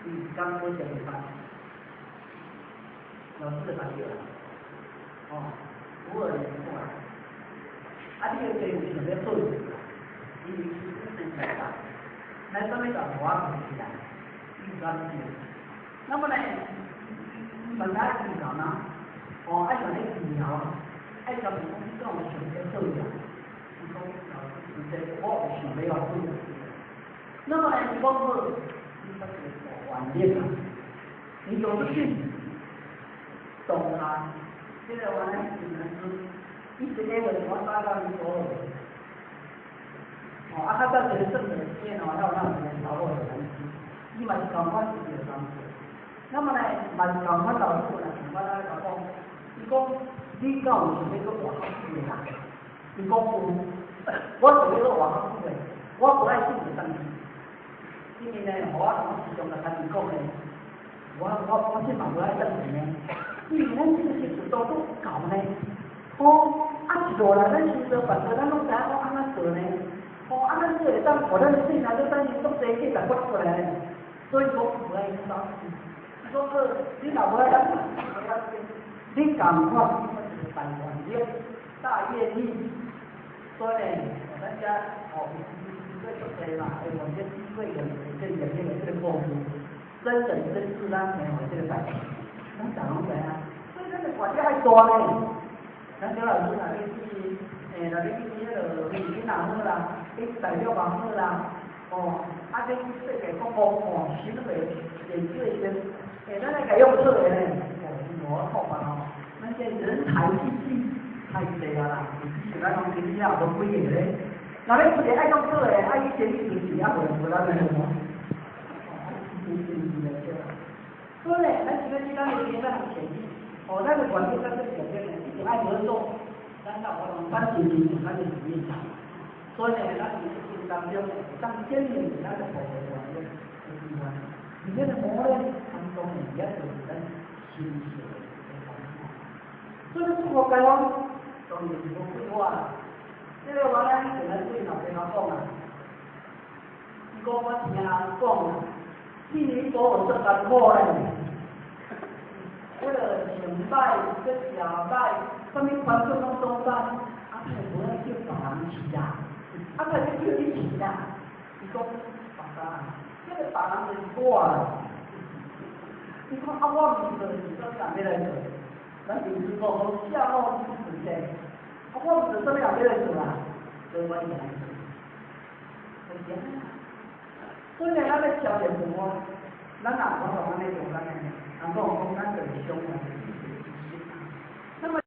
伊剛好食袂飯，老師就發覺啦，哦，偶爾來過來，啊，你個爸有想欲好，伊是生來來啥物就我唔是啦，伊敢是。那麼呢，問他治療嗎？哦，愛講咧治療，愛講講你講有想欲好啦，伊講老師實際我有想欲好。那麼呢，伊講好，你說是大願力啊，你走出去，當下，這個話呢，就是伊一個月我打到伊所有。哦，啊，較早一個算的錢哦，還有那一個查某的關係，伊嘛是共款是一個工作。那麼呢，嘛是共款老師來共款來甲講，伊講你敢有想欲閣活較久的啦？伊講有，我想欲閣活較久的，我無愛信就當去。因為呢，予我同時常共家己講的，我這嘛無愛轉去呢，因為咱這個時度都夠呢。哦，啊一路來咱修道辦道，咱攏知影講按怎做呢？哦，啊，咱這會當，予咱性命都等於足濟價值發出來呢，所以講無愛走。伊講好，你若無愛咱，你共款一個大願力、大願力，所以呢，咱遮哦，有機會足濟嘛，會用這機會用這個業力這個功夫，真人真事咱聽會這個代誌，咱逐攏知影。所以咱的願力愛大呢。咱小老師若欲去，若欲去彼落菲律賓也好啦，去大陸也好啦，哦，啊，欲去世界各國哦，巡迴研究的時陣，咱來共用做的呢，哦，無錯吧吼？咱這人才濟濟太濟啊啦，只是咱攏今仔無幾個咧。若欲一個愛講做的，愛去前去就是也無無咱的哦。所以呢，咱是欲去咱的經咱前去，哦，咱的環境咱這個呢，一定愛合作，咱才有法度咱真正咱的事業。所以呢，咱佇這當中，當建立咱的服務環境的地方，而這個魔呢，當中呢，也就是咱心性的煩惱。所以祝福台灣，當然是無廢話啦。這個話呢，就咱對老爸媽講啊，伊講我聽人講啊，去年保有足艱苦咧，彼個上擺、閣下擺，啥物款式攏總擺，啊，他會無愛叫別人飼啊，啊，他會叫你飼啦。伊講別人，這個別人就是我啦。伊講啊，我毋做是啥物人欲來做？咱就是講講啥哦，是是。啊，我毋做啥物人欲來做啦？所以我一定來做。就是按呢。所以咱欲超越自我，咱若無法度按呢做，咱呢，